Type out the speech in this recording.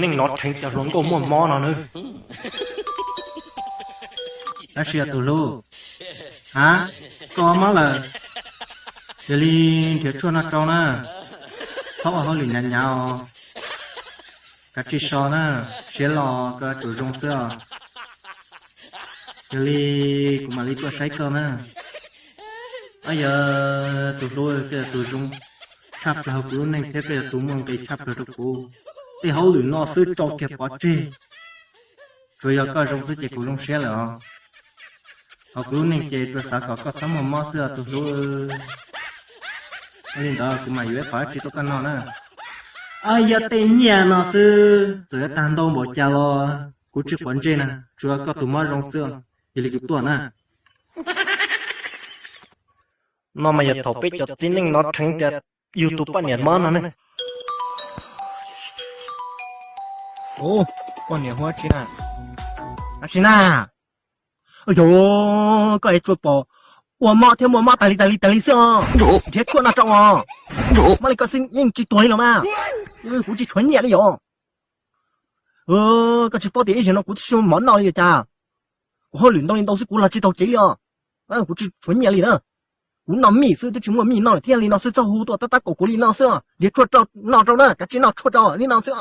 neej nov rheev tias hluas nkauj muaj mob no nawb. Tab sis yog tus hlub, a, koj mob lawm, cia li nrhiav tshuaj noj rau na, txhob ua hauj lwm hnyav hnyav os. Kav tsij so na, siab los koj yuav tsum zoo xwb os. Cia li kuv mam li tuaj saib koj na. Ab, yog tus hlub, koj yog tus zoo tshaj plaws hauv kuv lub neej thiab koj yog tus muaj nqis tshaj plaws rau kuv. Tej hauj lwm no xwb tso kiag pov tseg. Tsuas yog koj zoo xwb ces kuv zoo siab lawm os. Hauv kuv lub neej ces tsuas xav kom koj txhob muaj mob xwb os tus hlub. Yog li ntawd kuv mam yuav ib qho dab tsi tuaj koj noj na. Ab, yog tej nyiaj no xwb txawm yuav tag ntau npaum cas los kuv tsis quav ntsej na, tsuas yog koj tus mob zoo xwb. Cia li kuv tuaj na. No mas yog thaum peb cov txiv neej nov rheev tias yus tus poj niam mob no ne. Ua, poj niam hu dab tsi na? Dab tsi na? Yog, koj es tsuas pom ua mob thiab muaj mob tas li tas li tas li xwb os. Nrhiav tshuaj noj rau os. Mob li koj xwb yeej tsis tuag li los mas. Kuv tsis tshuav nyiaj li os. Koj tsis paub tias ib zaug no kuv tsis muaj mov noj li os cas? Kuv hauj lwm ntau li ntau xwb kuv los tsis tau kev li os. Kuv tsis tshuav nyiaj li na. Kuv noj mij xwb twb tsis muaj mij noj thiab li no xwb txhob hu tuaj tab tab kaum kuv li no xwb. Nrhiav tshuaj noj rau na, kav tsij noj tshuaj rau li no xwb.